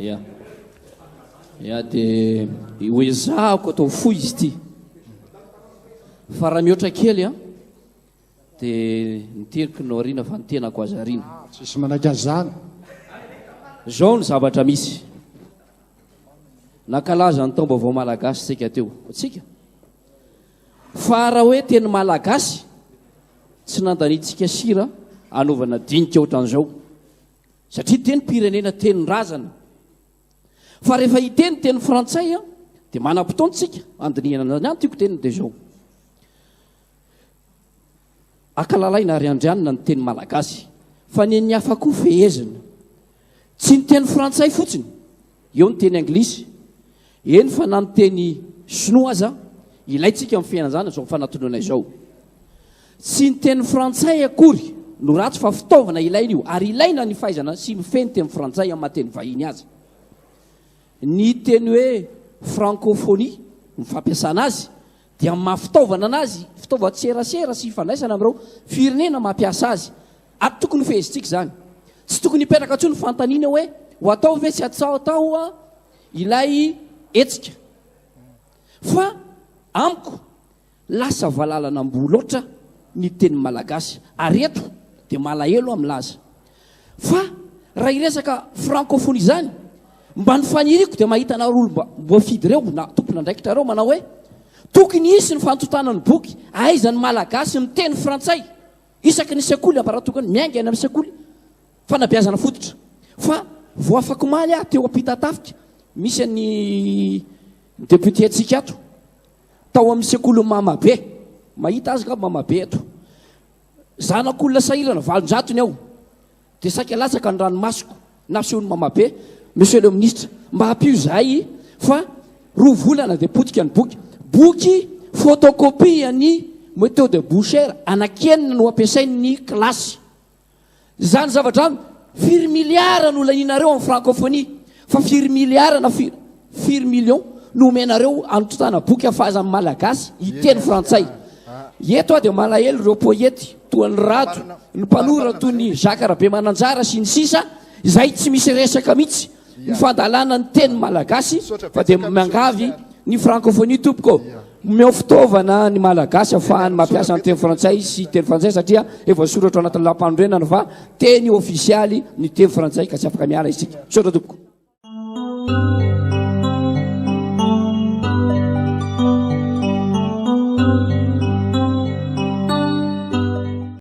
Ya. Ya dia ho ezahako atao fohy izy ity. Fa raha mihoatra kely an, dia ny teniko no ariana fa ny tenako aza ariana. Tsisy manaiky an'izany. Zao ny zavatra misy. Nankalaza ny taom-baovao malagasy tsika teo. Tsika. Fa raha hoe teny malagasy, tsy nandaniantsika sira anaovana dinika ohatran'izao. Satria tenim-pirenena, tenin-drazana. Fa rehefa hiteny teny frantsay dia manam-potoana tsika handinihana an'izany. Ny tiako teniny dia izao. Ankalalaina ary andrianina ny teny malagasy fa ny an'ny hafa koa fehezina. Tsy ny teny frantsay fotsiny, eo ny teny anglisy, eny fa na ny teny sinoa aza ilaintsika amin'ny fiainana izao fanatonana izao. Tsy ny teny frantsay akory no ratsy fa fitaovana ilaina io ary ilaina ny fahaizana sy mifehy ny teny frantsay amin'ny maha teny vahiny azy. Ny teny hoe francophonie, ny fampiasana azy dia amin'ny maha fitaovana anazy, fitaovan-tserasera sy ifandraisana amin'ireo firenena mampiasa azy. Ary tokony ho fehezintsika izany. Tsy tokony hipetraka intsony ny fanontaniana hoe ho atao ve tsy atao ilay hetsika. Fa amiko Lasa valalan'amboa loatra ny teny malagasy ary eto dia malahelo aho milaza fa raha hiresaka francophonie izany mba ny faniriako dia mahita anareo olom-boafidy ireo na tompon'andraikitra ireo manao hoe tokony hisy ny fantontana ny boky aiza ny malagasy miteny frantsay isaky ny sekoly ambaratongany miainga any amin'ny sekoly fanabeazana fototra fa vao afak'omaly aho teo Ampitatafika misy an'ny député antsika ato Tao amin'ny sekolin'i Mamabe. Mahita azy angamba Mamabe eto. Zanak'olona sahirana 800 ny ao. Dia saika latsaka ny ranomasoko nasehon'i Mamabe, Monsieur le ministre, mba ampio izahay fa roa volana dia potika ny boky. Boky photocopie an'ny méthode Boucher anankienina no ampiasain'ny kilasy. Izany zavatra izany, firy milliards no lanianareo amin'ny francophonie? Fa firy milliards na firy firy millions no omenareo hanontotana boky hafazan'ny Malagasy hiteny frantsay? Eto aho dia malahelo ireo poety toa an'i Rado, ny mpanoratra toy ny Jacques Rabemananjara sy ny sisa izay tsy misy resaka mihitsy. ny fandalana ny teny malagasy fa dia miangavy ny francophonie tompoko omeo fitaovana ny malagasy afahany mampiasa ny teny frantsay sy teny frantsay satria efa soratra ao anatin'ny lampanorenana fa teny ofisialy ny teny frantsay ka tsy afaka miala isika. Misaotra tompoko.